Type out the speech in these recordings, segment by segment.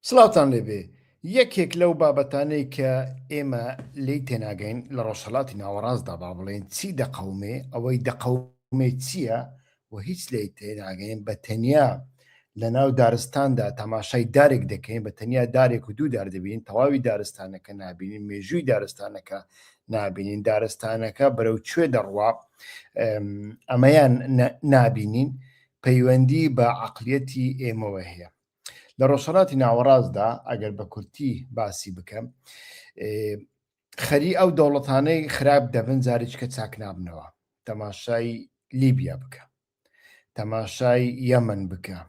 سڵاوتان لێبێ یەکێک لەو بابەتانەی کە ئێمە لێی تێناگەین لە ڕۆژهەڵاتی ناوەڕاستدا با بڵێین چی دەقەومێ ئەوەی دەقەومێ چییە و هیچ لێی تێناگەین بە تەنیا لە ناو دارستاندا تەماشای دارێک دەکەین بە تەنیا دارێک و دوو دار دەبین تەواوی دارستانەکە نابینین مێژووی دارستانەکە نابینین دارستانەکە بەرەو کوێ دەڕوا ئەمەیان نابینین پەیوەندی بە عقلیەتی ئێمەوە هەیە لە ڕۆژهەڵاتی ناوەڕاستدا ئەگەر بە کورتی باسی بکەم خەری ئەو دەوڵەتانەی خراپ دەبن جاریچکە چاک نابنەوە تەماشای لیبیا بکە تەماشای یەمن بکە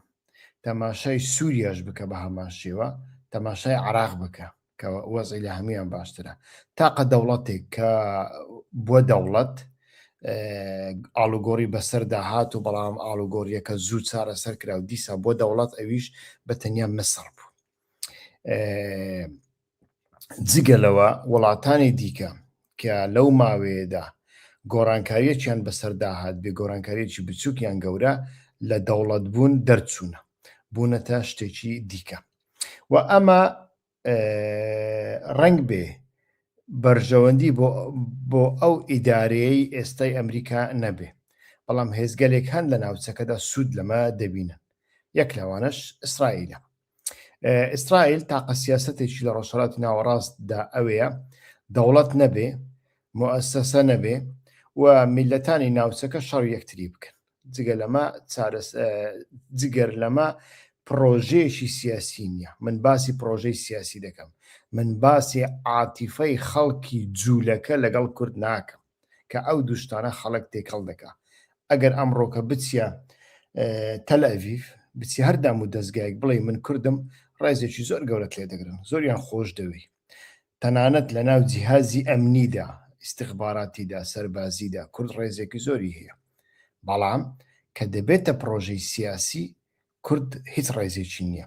تەماشای سووریاش بکە بە هەمان شێوە تەماشای عراق بکە کە وەزعی لە هەموویان باشترە تاقە دەوڵەتێک کە بووە دەوڵەت ئاڵوگۆڕی بەسەردا هات و بەڵام ئاڵوگۆڕیەکە زوو چارەسەر کرا و دیسا بۆ دەوڵەت ئەویش بە تەنیا مسڕ بوو جگە لەوە وڵاتانی دیکە کە لەو ماوەیەدا گۆڕانکاریەکیان بەسەردا هات بێ گۆڕانکاریەکی بچووکیان گەورە لە دەوڵەت بوون دەرچوونە بوونەتە شتێکی دیکە و ئەمە ڕەنگ بێ بەرژەوەندی بۆ ئەو ئیدارەیەی ئێستای ئەمریکا نەبێ، بەڵام هێزگەلێک هەن لە ناوچەکەدا سوود لەمە دەبینن، یەک لەوانەش ئیسرائیلە. ئیسرائیل تاقە سیاسەتێکی لە ڕۆژهەڵاتی ناوەڕاستدا ئەوەیە دەوڵەت نەبێ، موئەسەسە نەبێ و میللەتانی ناوچەکە شەڕ یەکتری بکەن. جگە لەمە جگەر لەمە پڕۆژەیەکی سیاسی نییە من باسی پڕۆژەی سیاسی دەکەم من باسی عاتیفەی خەڵکی جوولەکە لەگەڵ کورد ناکەم کە ئەو دوشتانە خەڵک تێکەڵ دەکا ئەگەر ئەمڕۆکە بچیە تەلئەڤیڤ بچی هەر دام و دەستگایەک بڵێ من کوردم ڕێزێکی زۆر گەورەت لێ دەگرن زۆریان خۆش دەوێی تەنانەت لە ناو جیهازی ئەمنیدا، ئیستخباراتیدا، سەربازیدا کورد ڕێزێکی زۆری هەیە. بەڵام کە دەبێتە پڕۆژەی سیاسی کورد هیچ ڕێزێکی نییە.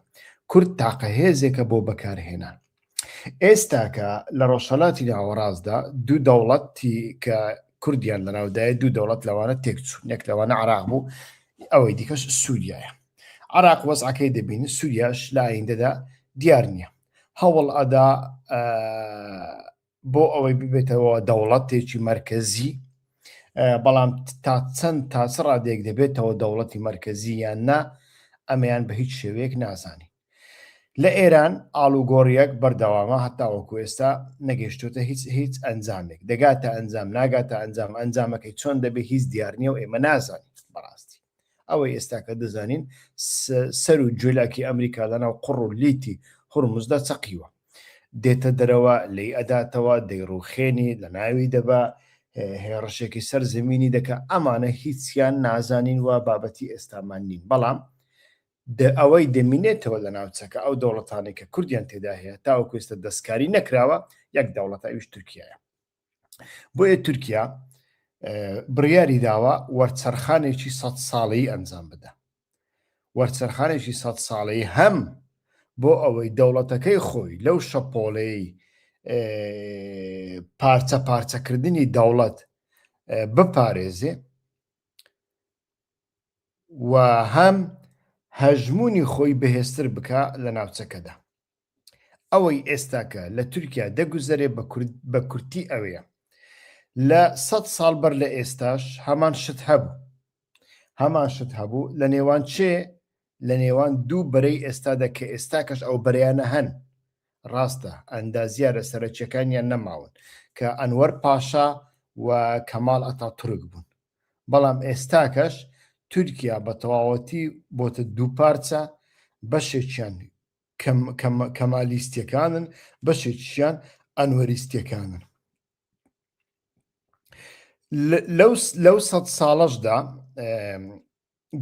کورد تاقە هێزێکە بۆ بەکارهێنان. ئێستاکە لە ڕۆژهەلاتی ناوەڕاستدا دوو دەوڵەتی کە کوردیان لەناودایە دوو دەوڵەت لەوانە تێکچوون، یەک لەوانە عێراق بوو، ئەوەی دیکەش سووریایە. عێراق وەزعەکەی دەبینن، سووریاش لە ئایندەدا دیار نییە. هەوڵ ئەدا بۆ ئەوەی ببێتەوە دەوڵەتێکی مەرکەزی بەڵام تا چەند تا چ ڕادێک دەبێتەوە دەوڵەتی مەرکەزی یان نا ئەمەیان بە هیچ شێوەیەک نازانین لە ئێران ئاڵوگۆڕیەک بەردەوامە هەتاوەکو ئێستا نەگەشتوتە هیچ هیچ ئەنجامێک دەگاتە ئەنجام ناگاتە ئەنجام ئەنجامەکەی چۆن دەبێ هیچ دیار نییە و ئێمە نازانین بەڕاستی ئەوەی ئێستاکە دەزانین سەر و جولاکی ئەمریکا لەناو قوڕ و لیتی هورمزدا چەقیوە دێتە دەرەوە لی ئەداتەوە دەیڕوخێنی لە ناوی دەبا هێڕشێکی سەر زمینی دەکە ئەمانە هیچیان نازانین و بابەتی ئێستامان نین بەڵام ئەوەی دەمینێتەوە لە ناوچەکە ئەو دەوڵەتانێک کە کوردیان تێدا هەیە تاوەکو ئێستا دەستکاری نەکراوە یەک دەوڵەتە ئەویش تورکیایە بۆیە تورکیا بڕیاری داوە وەرچەرخانێکی سە ساڵی ئەنجام بدە وەرچەرخانێکی سە ساڵی هەم بۆ ئەوەی دەوڵەتەکەی خۆی لەو شەپۆلەی پارچە پارچەکردنی دەوڵەت بپارێزێ و هەم هەژمونی خۆی بەهێزتر بکە لە ناوچەکەدا ئەوەی ئێستاکە لە تورکیا دەگوزەرێ بە کورتی ئەوەیە لە سە ساڵ بەر لە ئێستاش هەمان شت هەبوو هەمان شت هەبوو لە نێوان چێ لە نێوان دوو بەرەی ئێستادا کە ئێستاکەش ئەو بەرەیانە هەن ڕاستە ئەندازیارە سەرەکیەکانیان نەماون کە ئەنوەر پاشا و کەماڵ ئەتا تورک بوون بەڵام ئێستاکەش تورکیا بە تەواوەتی بۆتە دوو پارچە بەشێکیان کەمالیستیەکانن بەشێکیشیان ئەنوەریستیەکانن لەو سە ساڵەشدا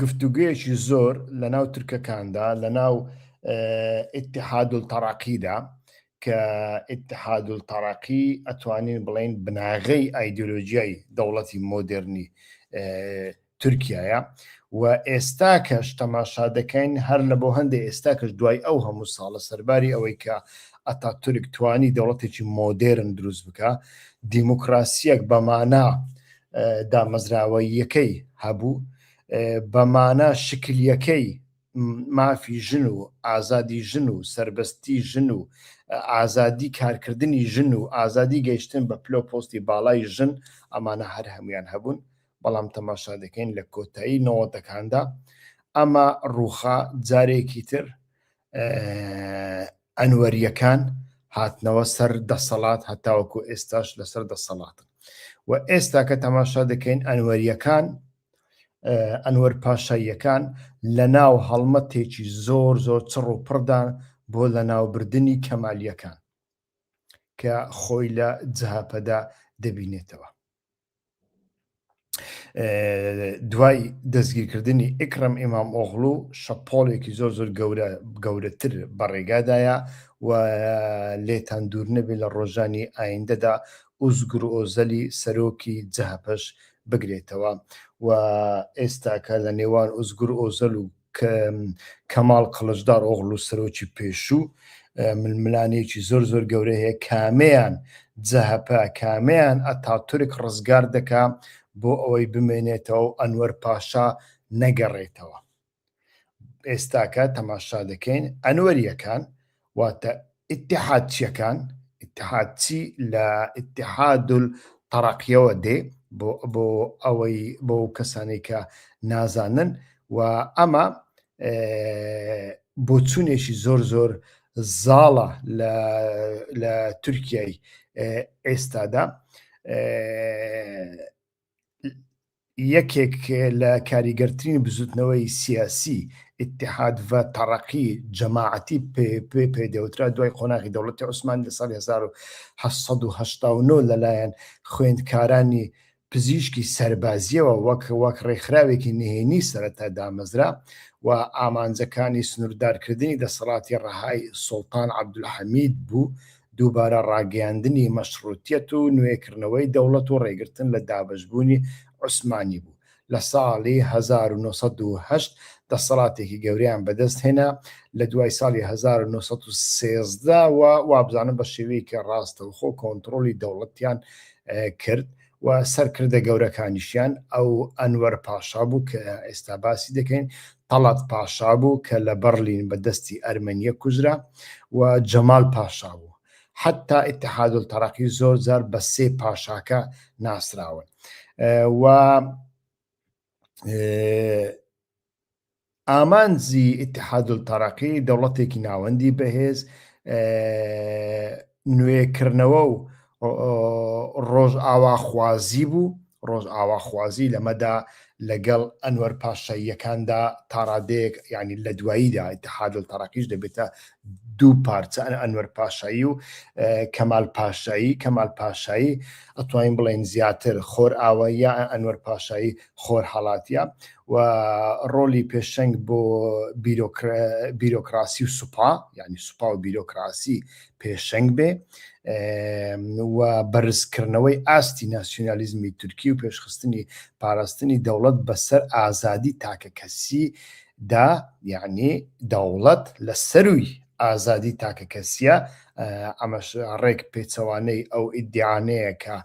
گفتوگویەکی زۆر لە ناو تورکەکاندا لە ناو اتحاد التەراقیدا کە اتحاد التەراقی ئەتوانین بڵین بناغەی ئایدۆلۆژیای دەوڵەتی مۆدێرنی تورکیایە و ئێستاکەش تەماشا دەکەین هەر لە بۆ هەندێ ئێستاکەش دوای ئەو هەموو ساڵە سەرباری ئەوەی کە ئەتاتورک توانی دەوڵەتێکی مۆدێرن دروست بکە دیموکراسیەک بەمانە دامەزراوەییەکەی هەبوو بەمانە شکلیەکەی. مافی ژن و ئازادی ژن و سربەستی ژن و ئازادی کارکردنی ژن و ئازادی گەیشتن بە پلە و پۆستی باڵای ژن ئەمانە هەر هەمویان هەبوون بەڵام تەماشا دەکەین لە کۆتایی نەوەتەکاندا ئەمە ڕووخا جارێکی تر ئەنوەریەکان هاتنەوە سەر دەسەڵات هەتاوەکو ئێستاش لەسەر دەسەڵاتن و ئێستا کە تەماشا دەکەین ئەنوەریەکان ئەنوەر پاشاییەکان لە ناو هەڵمەتێکی زۆر زۆر چڕ و پڕدان بۆ لە ناوبردنی کەمالیەکان کە خۆی لە جەهەپەدا دەبینێتەوە. دوای دەستگیرکردنی ئیکرەم ئیمام ئۆغڵو شەپۆڵێکی زۆر زۆر گەورە گەورەتر بە ڕێگادایە و لێتان دوور نەبێت لە ڕۆژانی ئایندەدا ئوزگور ئۆزەلی سەرۆکی جەهەپەش بگرێتەوە و ئێستاکە لە نێوان ئوزگور ئۆزەل و کەماڵ قڵچدار ئۆغڵو سەرۆکی پێشوو ململانێکی زۆر زۆر گەورە هەیە کامەیان جەهەپە کامەیان ئەتاتورک ڕزگار دەکا بۆ ئەوەی بمێنێتەوە و ئەنوەر پاشا نەگەڕێتەوە ئێستاکە تەماشا دەکەین ئەنوەریەکان واتە ئیتیحادچیەکان، ئیتیحادچی لە اتحاد الترقیەوە دێ بۆ بۆ ئەوەی بۆ کەسانەی کە نازانن و ئەمە بۆچوونێکی زۆر زۆر زاڵە لە لە تورکیای ئێستادا یەکێک لە کاریگەرترین بزوتنەوەی سیاسی ئیتیحاد و تەڕەقی جەماعەتی پێ پێ دەوترا دوای قۆناغی دەوڵەتی عوسمانی لە ساڵی 1889 لەلایەن خوێندکارانی پزیشکی سەربازیەوە وەک وەک ڕێکخراوێکی نهێنی سەرەتا دامەزرا و ئامانجەکانی سنووردارکردنی دەسەڵاتی ڕەهای سوڵتان عەبدولحەمید بوو دووبارە ڕاگەیاندنی مەشڕوتیەت و نوێکردنەوەی دەوڵەت و ڕێگرتن لە دابەشبوونی عوسمانی بوو. لە ساڵی 1908 دەسەڵاتێکی گەورەیان بەدەست هێنا، لە دوای ساڵی 1913 وە وابزانم بە شێوەیەکی ڕاستەوخۆ کۆنتڕۆڵی دەوڵەتیان کرد و سەرکردە گەورەکانیشیان ئەو ئەنوەر پاشا بوو کە ئێستا باسی دەکەین، تەڵات پاشا بوو کە لە بەڕلین بە دەستی ئەرمەنیە کوژرا و جەمال پاشا بوو. حەتتا ئیتحادولتەرەقی زۆر جار بە سێ پاشاکە ناسراون و ئامانجی ئیتحادولتەرەقی دەوڵەتێکی ناوەندی بەهێز نوێکردنەوە و ڕۆژئاواخوازی بوو ڕۆژئاواخوازی لەمەدا لەگەڵ ئەنوەر پاشاییەکاندا تاڕادەیەک یعنی لە دواییدا ئیتحادولتەرەقیش دەبێتە دوو پارچە ئەنوەر پاشایی و کەمال پاشایی کەمال پاشایی ئەتوانین بڵێن زیاتر خۆر ئاواییە ئەنوەر پاشایی خۆر هەڵاتیە و ڕۆلی پێشەنگ بۆ بیرۆکراسی و سوپا یعنی سوپا و بیرۆکراسی پێشەنگ بێ و بەرزکردنەوەی ئاستی ناسیۆنالیزمی تورکی و پێشخستنی پاراستنی دەوڵەت بەسەر ئازادی تاکەکەسی دا یعنی دەوڵەت لە سەروی ئازادی تاکەکەسیە ئەمەش ڕێک پێچەوانەی ئەو ئیدیعانەیە کە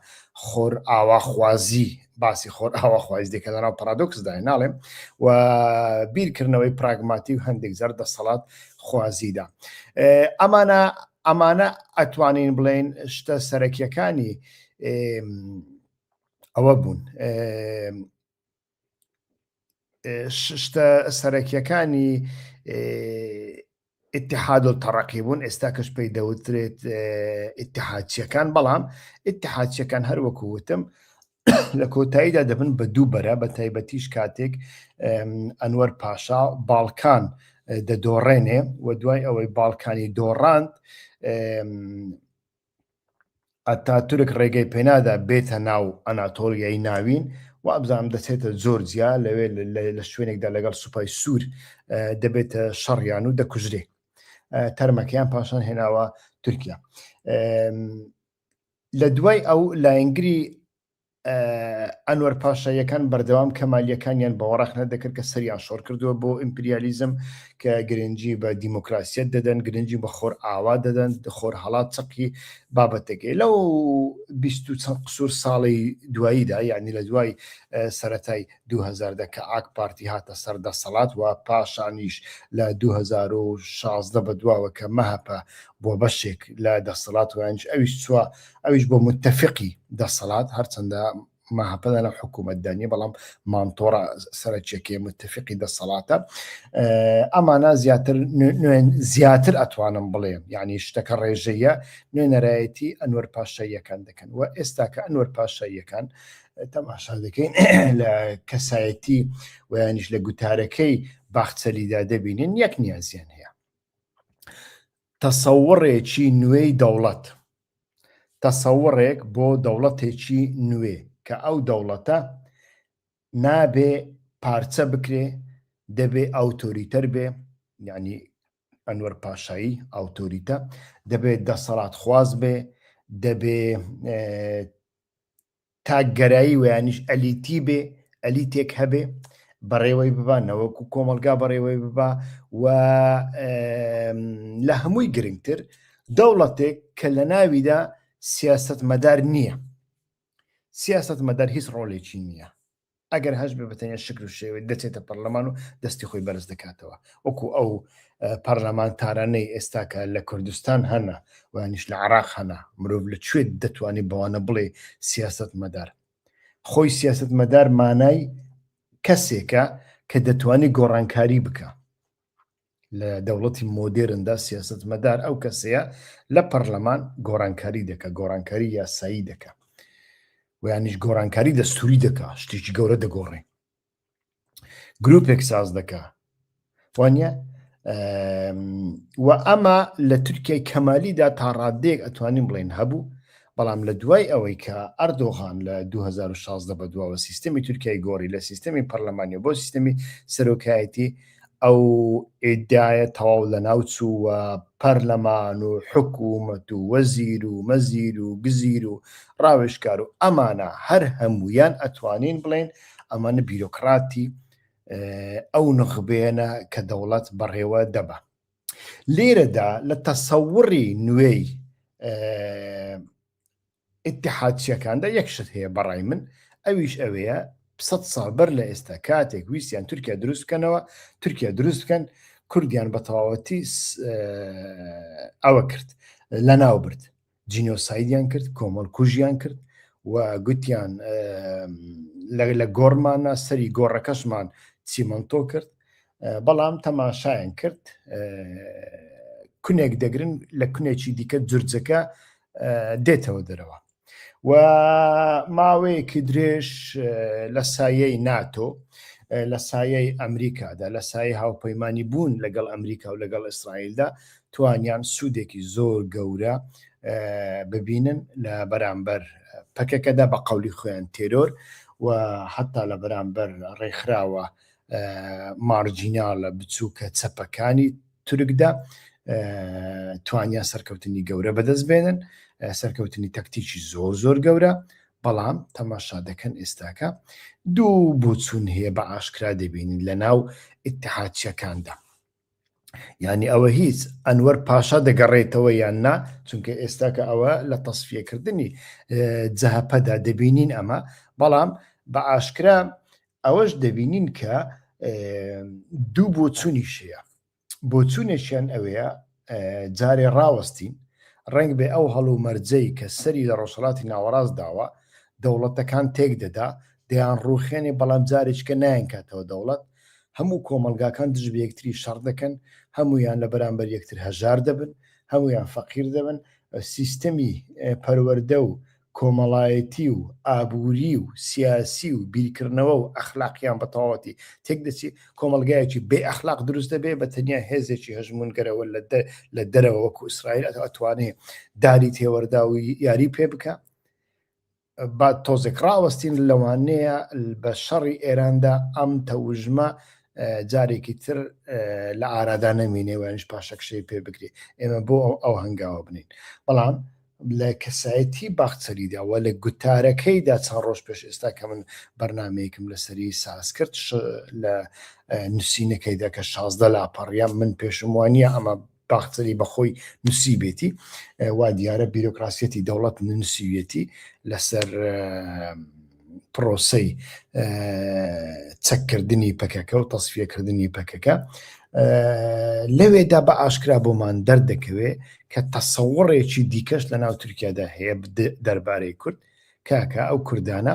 خۆر ئاواخوازی باسی خۆر ئاواخوازی دەکە لەناو پارادۆکسدای ناڵێم و بیرکردنەوەی پراگماتی و هەندێک جار دەسەڵات خوازیدا ئەمانە ئەمانە ئەتوانین بڵێن شتە سەرەکیەکانی ئەوە بوون شتە سەرەکیەکانی ئیتحاد و تەڕقی بوون ئێستا کەش پێی دەوترێت ئیتحادچیەکان بەڵام ئیتحادچیەکان هەروەکو وتم لە کۆتاییدا دەبن بە دوو بەرە بە تایبەتیش کاتێک ئەنوەر پاشا باڵکان دەدۆڕێنێ و دوای ئەوەی باڵکانی دۆڕاند ئەتاتورک ڕێگەی پێنادا بێتە ناو ئەناتۆلیای ناوین وابزانم دەچێتە جۆرجیا لەوێ لە شوێنێکدا لەگەڵ سوپای سوور دەبێتە شەڕیان و دەکوژرێ تەرمەکەیان پاشان هێناوە تورکیا لە دوای ئەو لایەنگری. ئەنوەر پاشاییەکان بەردەوام کەمالیەکانیان بەوە ڕەخنە دەکرد کە سەریان شۆڕ کردووە بۆ ئیمپریالیزم کە گرنگی بە دیموکراسیەت دەدەن گرنگی بە خۆر ئاوا دەدەن خۆر هەڵات چەقی بابەتەکەی لەو 20 و چەند قسوور ساڵی دواییدا یعنی لە دوای سەتای 2000 کە ئاک پارتی هاتە سەر دەسەڵات و پاشانیش لە 2016 بە دواوە کە مەهەپە بۆ بەشێک لە دەسەڵات وانش ئەویش چوە ئەویش بۆ متەفقی دەسەڵات هەرچەندە مەهەپە لەناو حکوومەتدا نیە بەڵام مانتۆڕە سەرەکیەکەی متفقی دەسەڵاتە ئەمانە زیاتر زیاتر ئەتوانم بڵێم یعنی شتەکە ڕێژەیە نوێنەرایەتی ئەنوەر پاشاییەکان دەکەن و ئێستا کە ئەنوەر پاشاییەکان تەماشا دەکەین لە کەسایەتی ویانیش لە گوتارەکەی باخچەلیدا دەبینین یەک نیازیان هەیە تەسەوڕێکی نوێی دەوڵەت، تەسەوڕێک بۆ دەوڵەتێکی نوێ کە ئەو دەوڵەتە نابێ پارچە بکرێ، دەبێ ئاوتۆریتەر بێ، یانی ئەنوەر پاشایی ئاوتۆریتە، دەبێ دەسەڵاتخواز بێ، دەبێ تاکگەرایی ویانیش ئەلیتی بێ ئەلیتێک هەبێ بەڕێوەی ببا نەوەکو کۆمەلگا بەڕێوەی ببا و لە هەمووی گرنگتر دەوڵەتێک کە لە ناویدا سیاست مەدار نییە سیاست مەدار هیچ ڕۆلێکی نییە ئەگەر هەش بێ بەتەنیا شکل و شێوەی دەچێتە پەرلەمان و دەستی خۆی بەرز دەکاتەوە وەکو ئەو پەرلەمانتارانەی ئێستاکە لە کوردستان هەنە وانیش لە عراق هەنە مرۆڤ لە کوێ دەتوانێت بەوانە بڵێ سیاست مەدار خۆی سیاست مەدار مانای کەسێکە کە دەتوانێت گۆڕانکاری بکە لە دەوڵەتی مۆدێرندا سیاستمەدار ئەو کەسەیە لە پەرلەمان گۆڕانکاری دەکە گۆڕانکاری یاسایی دەکە ویانیش گۆڕانکاری دەستوری دەکا شتێکی گەورە دەگۆڕێ گروپێک ساز دەکا وانە و ئەمە لە تورکیای کەمالیدا تا ڕادەیەک ئەتوانین بڵێن هەبوو بەڵام لە دوای ئەوەی کە ئەردۆغان لە 2016 بەدواوە سیستەمی تورکیای گۆڕی لە سیستەمی پەرلەمانی بۆ سیستەمی سەرۆکایەتی ئەو ئیدعایە تەواو لەناو چوو و پەرلەمان و حکوومەت و وەزیر و مەزیر و گزیر و ڕاوێژکار و ئەمانە هەر هەموویان ئەتوانین بڵێن ئەمانە بیرۆکراتی ئەو نوخبەیەنە کە دەوڵەت بەڕێوە دەبا. لێرەدا لە تەسەوڕی نوێی ئیتحادچیەکاندا یەک شت هەیە بەڕای من ئەویش ئەوەیە سە ساڵ بەر لە ئێستا کاتێک ویستیان تورکیا دروست بکەنەوە تورکیا دروست بکەن کوردیان بە تەواوەتی ئەوە کرد لە ناو برد جینۆسایدیان کرد کۆمەڵ کوژیان کرد و گوتیان لە گۆڕمانە سەری گۆڕەکەشمان چیمەنتۆ کرد بەڵام تەماشایان کرد کونێک دەگرن لە کونێکی دیکە جورجەکە دێتەوە دەرەوە و ماوەیەکی درێژ لە سایەی ناتۆ لە سایەی ئەمریکادا لە سایەی هاوپەیمانی بوون لەگەڵ ئەمریکا و لەگەڵ ئیسرائیلدا توانیان سوودێکی زۆر گەورە ببینن لە بەرامبەر پەکەکەدا بە قەولی خۆیان تێرۆر و حتا لە بەرامبەر ڕێکخراوە مارجینالە بچووکە چەپەکانی تورکدا توانیان سەرکەوتنی گەورە بەدەست بێنن سەرکەوتنی تەکتیکی زۆر زۆر گەورە بەڵام تەماشا دەکەن ئێستاکە دوو بۆچوون هەیە بە ئاشکرا دەبینین لە ناو ئیتحادچیەکاندا یعنی ئەوە هیچ ئەنوەر پاشا دەگەڕێتەوە یان نا چونکە ئێستاکە ئەوە لە تەسفیەکردنی جەهەپەدا دەبینین ئەمە بەڵام بە ئاشکرا ئەوەش دەبینین کە دوو بۆچوونیش هەیە بۆچوونێکیان ئەوەیە جارێ ڕاوەستین ڕەنگ بێ ئەو هەڵومەرجەی کە سەری لە ڕۆژهەڵاتی ناوەڕاست داوە دەوڵەتەکان تێک دەدا دەیان ڕووخێنێ بەڵام جارێککە نایەن کاتەوە دەوڵەت هەموو کۆمەلگاکان دژ بە یەکتری شەڕ دەکەن هەمویان لە بەرامبەر یەکتر هەژار دەبن هەمویان فەقیر دەبن سیستەمی پەروەردە و کۆمەڵایەتی و ئابووری و سیاسی و بیرکردنەوە و ئەخلاقیان بە تەواوەتی تێک دەچی کۆمەڵگایەکی بێ ئەخلاق دروست دەبێ بە تەنیا هێزێکی هەژمونگەرەوە لە دەرەوە وەکو ئیسرائیل ئەتوانێ داری تێوەردا و یاری پێ بکە با تۆزێک ڕاوەستین لەوانەیە بە شەڕی ئێراندا ئەم تەوژمە جارێکی تر لە ئارادا نەمینێ وانیش پاشەکشەی پێ بکرێ ئێمە بۆ ئەو هەنگاوە بنین بەڵام. لە کەسایەتی باخچەلیدا و لە گوتارەکەیدا چەند ڕۆژ پێش ئێستا کە من بەرنمەیەکم لەسەری ساز کرد لە نووسینەکەیدا کە 16 لاپەڕە من پێشم وانە ئەمە باخچەلی بەخۆی نووسیبێتی وا دیارە بیرۆکراسیەتی دەوڵەت نووسیویەتی لەسەر پرۆسەی چەککردنی پەکەکە و تەسفیەکردنی پەکەکە لەوێدا بە ئاشکرا بۆمان دەردەکەوێ کە تەسەوڕێکی دیکەش لە ناو تورکیادا هەیە دەربارەی کورد کاکە ئەو کوردانە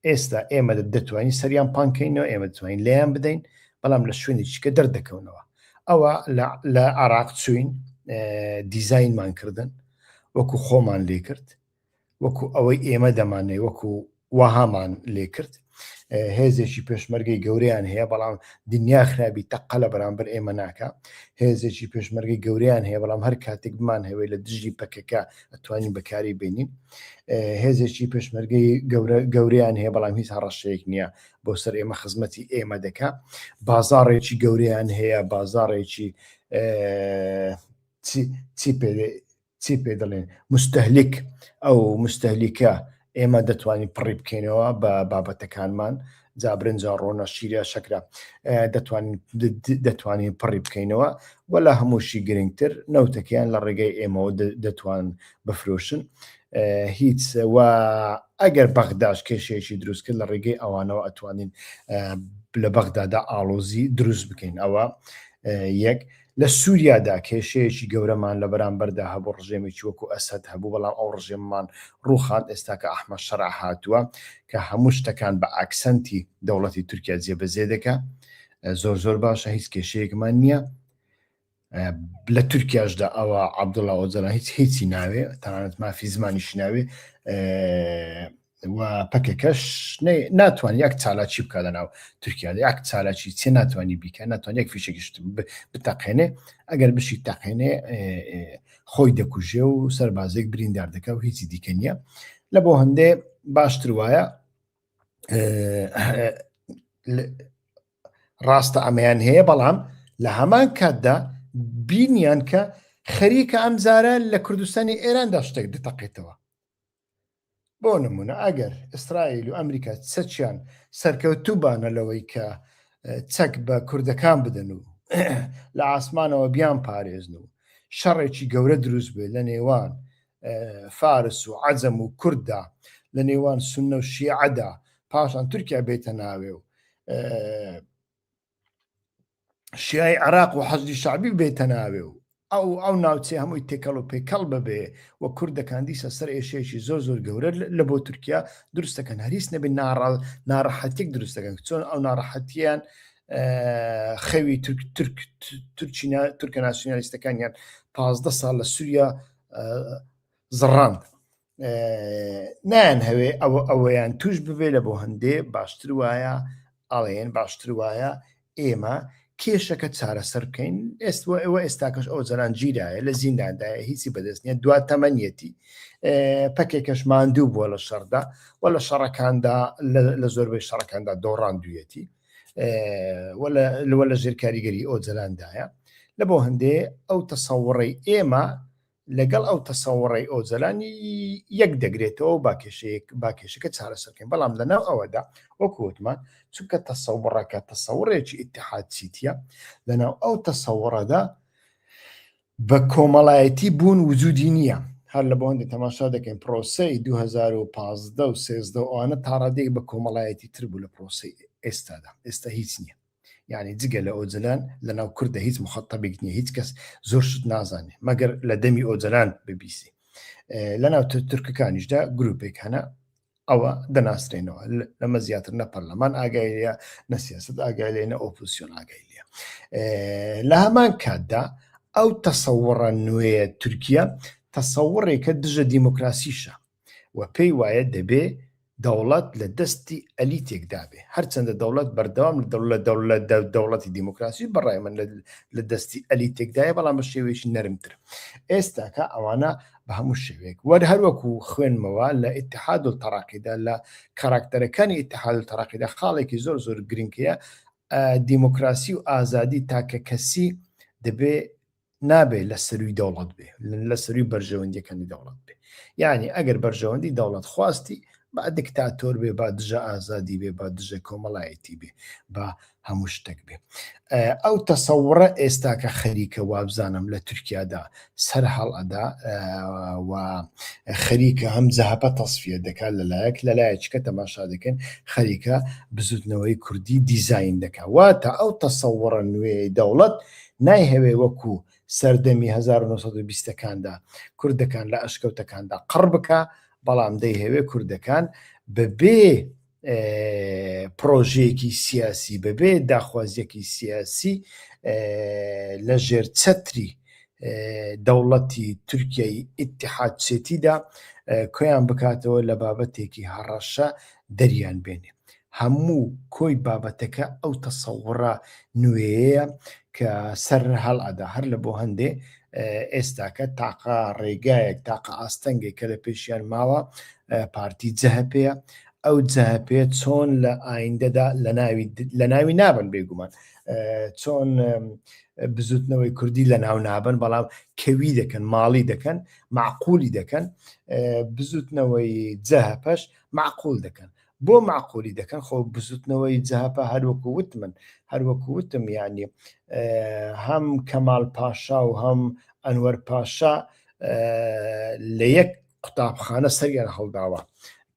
ئێستا ئێمە دەتوانین سەریان پانکەینەوە ئێمە دەتوانین لێیان بدەین بەڵام لە شوێنێکی کە دەردەکەونەوە ئەوە لە عراق چوین دیزینمان کردن وەکو خۆمان لێ کرد وەکو ئەوەی ئێمە دەمانێ وەکو وەهامان لێ کرد هێزێکی پێشمەرگەی گەوریان هەیە بەڵام دنیا خراپی تەقە لە بەرامبەر ئێمە ناکە هێزێکی پێشمەرگەی گەوریان هەیە بەڵام هەر کاتێک بمان هەوێ لە دژی پەکەکە ئەتوانین بەکاری بینین هێزێکی پێشمەرگەی گەورە گەوریان هەیە بەڵام هیچ هەڕەشەیەک نییە بۆ سەر ئێمە خزمەتی ئێمە دەکا بازاڕێکی گەوریان هەیە بازاڕێکی چی پێ چی پێ دەڵێن مستهلیک ئەو مستهلیکە ئێمە دەتوانین پڕی بکەینەوە بە بابەتەکانمان جا برنجە ڕۆنە شیرە شەکرە دەتوانین دەتوانین پڕی بکەینەوە و لە هەمووشی گرنگتر نەوتەکەیان لە ڕێگەی ئێمەوە دەتوان بفرۆشن هیچ و ئەگەر بەغداش کێشەیەکی دروست کرد لە ڕێگەی ئەوانەوە ئەتوانین لە بەغدادا ئاڵۆزی دروست بکەین ئەوە یەک لە سووریادا کێشەیەکی گەورەمان لە بەرامبەردا هەبوو، ڕژێمێکی وەکو ئەسەد هەبوو، بەڵام ئەو ڕژێمەمان ڕووخاند، ئێستا کە ئەحمەد شەرع هاتووە کە هەموو شتەکان بە accent ی دەوڵەتی تورکیا جێبەجێ دەکا، زۆر زۆر باشە، هیچ کێشەیەکمان نییە. لە تورکیاشدا ئەوە عەبدوڵا ئۆجەلان هیچ هیچی ناوێ، تەنانەت مافی زمانیشی ناوێ. و پەکەکەش ناتوانێت یەک چالاکی بکە لە ناو تورکیا یەک چالاکی چێ ناتوانانی بیکە ناتوانێت یەک فیشێکیش بتەقێنێ ئەگەر بشی تەقێنێ خۆی دەکوژێ و سەربازێک بریندار دەکە و هیچی دیکە نییە لە بۆ هەندێ باشتر وایە ڕاستە ئەمەیان هەیە بەڵام لە هەمان کاتدا بینیان کە خەریکە ئەمجارە لە کوردستانی ئێراندا شتێک دەتەقێتەوە بۆ نمونە ئەگەر ئیسرائیل و ئەمریکا چەکیان سەرکەوتووبانە لەوەی کە چەک بە کوردەکان بدەن و لە ئاسمانەوە بیان پارێزن و شەڕێکی گەورە دروست بێت لە نێوان فارس و عەجەم و کورددا لە نێوان سوننە و شیعەدا پاشان تورکیا بێتە ناوێ و شیعەی عراق و حەشدی شەعبی بێتە ناوێ و ئەو ئەو ناوچەیە هەمووی تێکەڵ و پێکەڵ ببێ و کوردەکان دیسە سەر ئێشەیەکی زۆر زۆر گەورە لە بۆ تورکیا دروست دەکەن هەریس نەبێ ناڕەحەتێک دروست دەکەن چۆن ئەو ناڕەحەتیان خەوی تورک تورک تورکینا تورکە ناسیۆنالیستەکانیان 15 ساڵ لە سووریا زڕاند نایان هەوێ ئەوە ئەوەیان توش ببێ لە بۆ هەندێ باشتر وایە ئەڵێن باشتر وایە ئێمە کێشەکە چارەسەر بکەین ئێستوە ئێوە ئێستاکەش ئەو جەران گیرایە لە زینداندایە هیچی بەدەست نیە دوا تەمەنیەتی پەکێکەش ماندوو بووە لە شەڕدا و لە شەڕەکاندا لە زۆربەی شەڕەکاندا دۆڕاندویەتی لەوە لە ژێر کاریگەری ئۆجەلاندایە لە بۆ هەندێ ئەو تەسەوڕەی ئێمە لەگەڵ ئەو تەسەوڕەی ئۆجەلان یەک دەگرێتەوە با کێشەیەک با کێشەکە چارەسەر بکەین بەڵام لەناو ئەوەدا وەکو وتمان چونکە تەسەوڕەکە تەسەوڕێکی ئیتحادچیتیە لەناو ئەو تەسەوڕەدا بە کۆمەڵایەتی بوون وجودی نییە هەر لە بۆ هەندێک تەماشا دەکەین پرۆسەی 2015 و 13 ئەوانە تاڕادەیەک بە کۆمەڵایەتی تر بوو لە پرۆسەی ئێستادا ئێستا هیچ نییە یعنی جگە لە ئۆجەلان لە ناو کوردە هیچ مخەتەبێک نییە هیچ کەس زۆر شت نازانێ مەگەر لە دەمی ئۆجەلان ببیسی لە ناو تورکەکانیشدا گروپێک هەنە ئەوە دەناسرێنەوە لەمە زیاتر نە پەرلەمان ئاگای لێیە نە سیاست ئاگای لێ نە ئۆپۆزیسیۆن ئاگای لێیە لە هەمان کاتدا ئەو تەسەوڕە نوێیە تورکیا تەسەوڕێکە دژە دیموکراسیشە و پێی وایە دەبێ دەوڵەت لە دەستی ئەلیتێکدا بێ، هەرچەندە دەوڵەت بەردەوام لە دەوڵەت دەوڵەت دەوڵەتی دیموکراسی بەڕای من لە دەستی ئەلیتێکدایە بەڵام بە شێوەیەکی نەرمتر ئێستاکە ئەوانە بە هەموو شێوەیەک وەر هەروەکو خوێنمەوە لە ئیتحاد و تەراقیدا لە کاراکتەرەکانی ئیتحاد و تەراقیدا خاڵێکی زۆر زۆر گرنگەیە دیموکراسی و ئازادی تاکە کەسی دەبێ. نابێ لە سەروی دەوڵەت بێ لە سەروی بەرژەوەندیەکانی دەوڵەت بێ یعنی ئەگەر بەرژەوەندی دەوڵەت خواستی با دکتاتۆر بێ با دژە ئازادی بێ با دژە کۆمەڵایەتی بێ با هەموو شتێک بێ ئەو تەسەوڕە ئێستاکە خەریکە وابزانم لە تورکیادا سەر هەڵ ئەدا و خەریکە هەم جەهەپە تەسفیە دەکات لەلایەک لەلایەکیکە تەماشا دەکەن خەریکە بزوتنەوەی کوردی دیزین دەکات واتە ئەو تەسەوڕە نوێی دەوڵەت نایهەوێ وەکو سەردەمی 1920 ەکاندا کوردەکان لە ئەشکەوتەکاندا قڕ بکا بەڵام دەیهەوێ کوردەکان بەبێ پرۆژەیەکی سیاسی بەبێ داخوازیەکی سیاسی لە ژێر چەتری دەوڵەتی تورکیای ئیتحادچێتیدا کۆیان بکاتەوە لە بابەتێکی هەڕەشە دەریان بێنێ. هەموو کۆی بابەتەکە ئەو تەسەوڕە نوێیەیە کە سەر هەڵئەدا هەر لە بۆ هەندێ ئێستاکە تاقە ڕێگایەک تاقە ئاستەنگێک کە لە پێشیان ماوە پارتی جەهەپەیە ئەو جەهەپێ چۆن لە ئایندەدا لە ناوی نابن بێگومان چۆن بزوتنەوەی کوردی لە ناو نابن بەڵام کەوی دەکەن ماڵی دەکەن معقولی دەکەن بزوتنەوەی جەهەپەش معقول دەکەن بۆ مەعقولی دەکەن خۆ بزوتنەوەی جەهەپە هەروەکو وتمن هەروەکو وتم یعنی هەم کەمال پاشا و هەم ئەنوەر پاشا لە یەک قوتابخانە سەریان هەڵداوە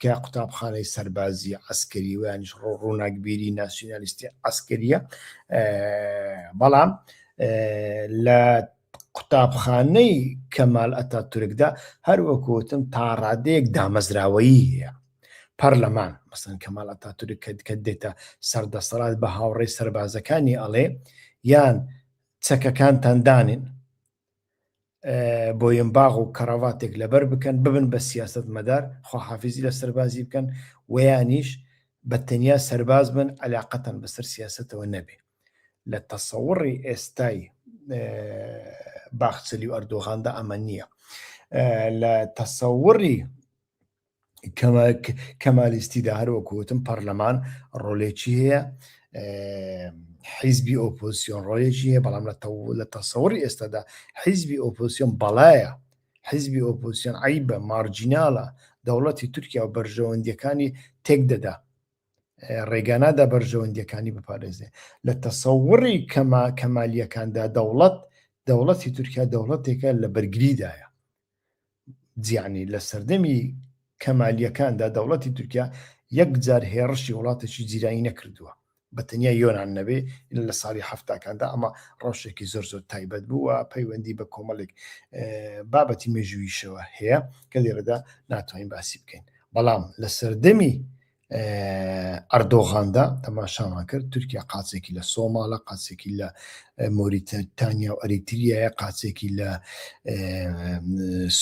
کە قوتابخانەی سەربازی عسکەری ویانیش ڕووناکبیری ناسیۆنالیستی عسکەریە بەڵام لە قوتابخانەی کەمال ئەتاتورکدا هەر وەکو وتم تا ڕادەیەک دامەزراوەیی هەیە پەرلەمان مەسەن کەمال ئەتاتورک کە کە دێتە سەردەسەڵات بە هاوڕێی سەربازەکانی ئەڵێ یان چەکەکانتان دانن بۆیەمباغ و کەڕەواتێک لەبەر بکەن ببن بە سیاست مەدار خواحافیزی لە سەربازی بکەن ویانیش بە تەنیا سەرباز بن علاقەتان بەسەر سیاستەوە نەبێ لە تەسەوڕی ئێستای باخچەلی و ئەردۆغاندا ئەمە نییە لە تەسەوڕی کەمالیستیدا هەروەکو وتم پەرلەمان ڕۆلێکی هەیە حیزبی ئۆپۆزیسیۆن ڕۆلێکی هەیە بەڵام لە تەسەوڕی ئێستادا حیزبی ئۆپۆزیسیۆن بەڵایە حیزبی ئۆپۆزیسیۆن عیبە مارجینالە دەوڵەتی تورکیا و بەرژەوەندیەکانی تێک دەدا ڕێگانادا بەرژەوەندیەکانی بپارێزێ لە تەسەوڕی کەما کەمالیەکاندا دەوڵەت دەوڵەتی تورکیا دەوڵەتێکە لە بەرگریدایە جیانی لە سەردەمی کەمالیەکاندا دەوڵەتی تورکیا یەک جار هێڕشی وڵاتێکی جیرانی نەکردووە بە تەنیا یۆناان نەبێ لە ساڵی هەفتاکاندا ئەمە ڕەوشێکی زۆر زۆر تایبەت بوو و پەیوەندی بە کۆمەڵێک بابەتی مێژوویشەوە هەیە کە لێرەدا ناتوانین باسی بکەین بەڵام لە سەردەمی ئەردۆغاندا تەماشامان کرد تورکیا قاچێکی لە سۆماڵە قاچێکی لە مۆریتانیا و ئەریتریایە قاچێکی لە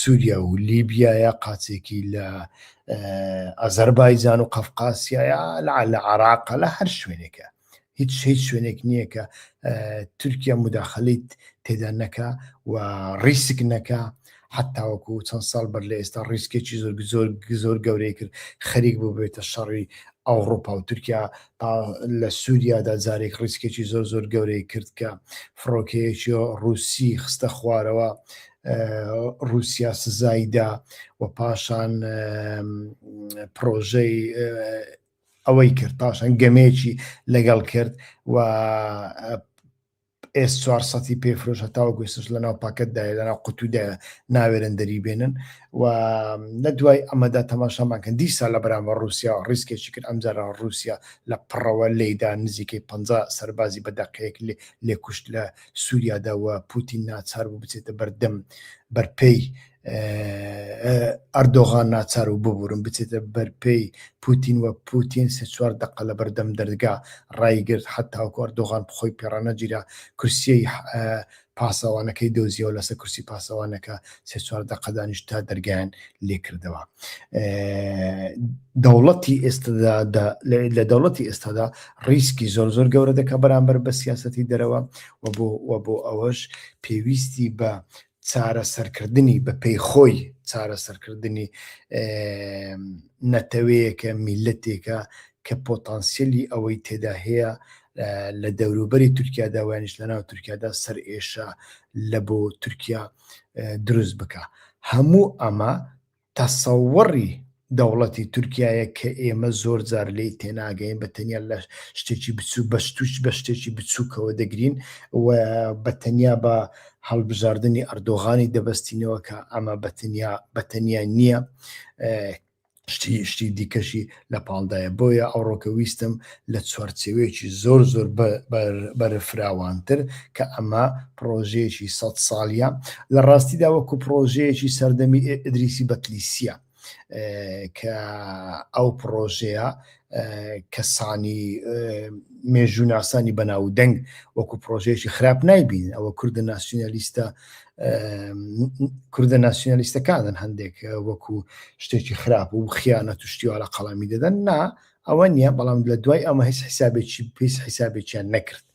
سووریا و لیبیایە قاچێکی لە ئازەربایجان و قەفقاسیایە لە عراقە لە هەر شوێنێکە هیچ هیچ شوێنێک نییە کە تورکیا مداخلیت تێدا نەکا و ڕیسک نەکا حتاوەکو چەند ساڵ بەر لە ئێستا ڕیسکێکی زۆر زۆر زۆر گەورەی کرد خەریک بوو بێتە شەڕی ئەوروپا و تورکیا لە سووریادا جارێک ڕیسکێکی زۆر زۆر گەورەی کرد کە فڕۆکەیەکی ڕووسی خستە خوارەوە رووسیا سزایدا و پاشان پرۆژەی ئەوەی کرد پاشان گەمەیەکی لەگەڵ کرد و ئێس 400 پێ فرۆش هەتاوە گوێستش لە ناو پاکەتدایە لە ناو قوتودایە ناوێرن دەری بێنن و لە دوای ئەمەدا تەماشامان کەن دیسا لە بەرامبەر رووسیا ڕیسکێکی کرد ئەمجارە رووسیا لە پڕەوە لێیدا نزیکەی 50 سەربازی بە دەقەیەک لێ کوشت لە سووریادا و پوتین ناچار بوو بچێتە بەردەم بەرپێی ئەردۆغان ناچار و ببورم بچێتە بەرپێی پوتین و پوتین سێ چوار دقە لە بەردەم دەرگا ڕایگرت حتاوکو ئەردۆغان خۆی پێڕانەگیرا کورسیەی پاسەوانەکەی دۆزیەوە لەسەر کورسی پاسەوانەکە سێ چوار دقە دانیشت تا دەرگایان لێکردەوە دەوڵەتی ئێستادا لە دەوڵەتی ئێستادا ڕیسکی زۆر زۆر گەورە دەکە بەرامبەر بە سیاستی دەرەوە و بۆ و بۆ ئەوەش پێویستی بە چارەسەرکردنی بە پێی خۆی چارەسەرکردنی نەتەوەیەکە میلەتێکە کە پۆتانسیلی ئەوەی تێدا هەیە. لە دەوروبەری تورکیادا ویانیش لە ناو تورکیادا سەر ئێشە لە بۆ تورکیا دروست بکە. هەموو ئەمە تەسەوڕی دەوڵەتی تورکیایە کە ئێمە زۆر جار لێی تێناگەین بە تەنیا لە شتێکی بچوو بە شتوش بە شتێکی بچووکەوە دەگرین و بە تەنیا بە هەڵبژاردنی ئەردۆغانی دەبەستینەوە کە ئەمە بە تەنیا بە تەنیا نییە شتی شتی دیکەشی لە پاڵدایە بۆیە ئەوڕۆکە ویستم لە چوارچێوەیەکی زۆر زۆر بەرفراوانتر کە ئەمە پڕۆژەیەکی سەد ساڵیە لە ڕاستیدا وەکو پڕۆژەیەکی سەردەمی ئیدریسی بەتلیسیە کە ئەو پڕۆژەیە کەسانی مێژووناسانی بەناودەنگ وەکو پڕۆژەیەکی خراپ نایبین ئەوە کوردە ناسیۆنالیستە کوردە ناسیۆنالیستەکانن هەندێک وەکو شتێکی خراپ و خیانەت و شتیوا لە قەڵەمی دەدەن نا ئەوە نییە بەڵام لە دوای ئەمە هیچ حیسابێکی پیس حیسابێکیان نەکرد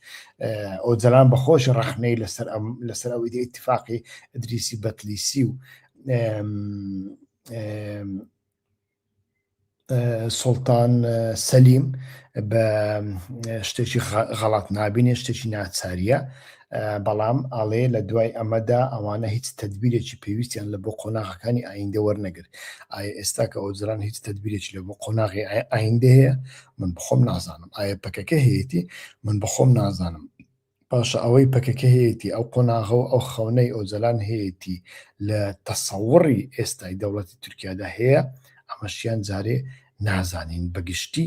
ئۆجەلان بە خۆش ڕەخنەی لەسەر ئەم لەسەر ئەو ئیدی ئیتفاقی ئیدریسی بەتلیسی و سوڵتان سەلیم بە شتێکی غەڵات نابینێ شتێکی ناچاریە بەڵام ئاڵێ لە دوای ئەمەدا ئەوانە هیچ تدبیرێکی پێویستیان لە بۆ قۆناغەکانی ئایندە وەرنەگرت ئایا ئێستا کە ئۆجران هیچ تدبیرێکی لە بۆ قۆناغی ئایندە هەیە من بخۆم نازانم ئایا پەکەکە هەیەی من بخۆم نازانم باشە ئەوەی پەکەکە هەیەتی ئەو قۆناغە و ئەو خەونەی ئۆجەلان هەیەتی لە تەسەوڕی ئێستای دەوڵەتی تورکیادا هەیە ئەمەشیان جارێ نازانین بەگشتی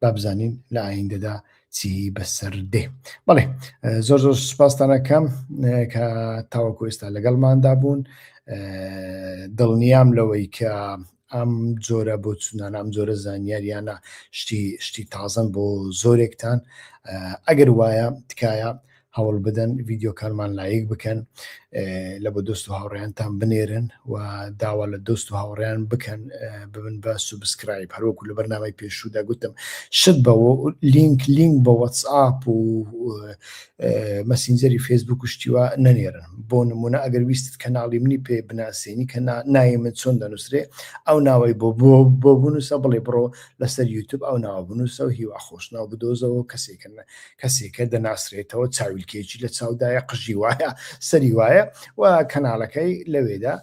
با بزانین لە ئایندەدا چی بەسەر دێ بەڵێ زۆر زۆر سوپاستانەکەم کە تاوەکو ئێستا لەگەڵماندا بوون دڵنیام لەوەی کە ئەم جۆرە بۆچوونانە ئەم جۆرە زانیاریانە شتی شتی تازەن بۆ زۆرێکتان ئەگەر وایە تکایە هەوڵ بدەن ڤیددیوکانمان لایک بکەن لە بۆ دۆست و هاوڕێیانتان بنێرن و داوا لە دۆست و هاوڕێیان بکەن ببن بە subscribe هەروەکو لە بەرنامەی پێشوودا گوتم شت بە لینک لینک بە واتسئاپ و مەسینجەری فێسبوک و شتیوا نەنێرن بۆ نمونە ئەگەر ویستت کەناڵی منی پێ بناسێنی کە ناوی من چۆن دەنووسرێ ئەو ناوەی بۆ بۆ بۆ بنووسە بڵێ بڕۆ لەسەر یوتوب ئەو ناوە بنووسە و هیوا خۆشناو بدۆزەوە کەسێکە کەسێکە دەناسرێتەوە چاویلکێکی لە چاودایە قژی وایە سەری وایە و کەناڵەکەی لەوێدا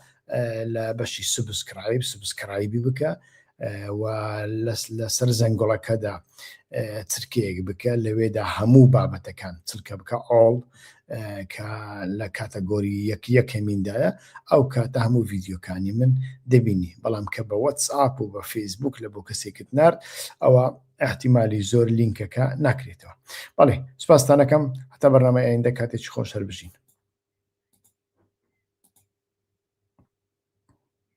لە بەشی subscribe subscribe ی بکە و لەسەر زەنگوڵەکەدا چرکەیەک بکە لەوێدا هەموو بابەتەکان چرکە بکە all کە لە category یەک یەکەمیندایە ئەو کاتە هەموو ڤیددیوکانی من دەبینی بەڵام کە بە وەتسئاپ و بە فەیسبوک لە بۆ کەسێکت نارد ئەوە احتیمالی زۆر لینکەکە ناکرێتەوە بەڵێ سپاستانەکەم هەتا بەرنامەی ئایندە کاتێکی خۆش هەر بژین.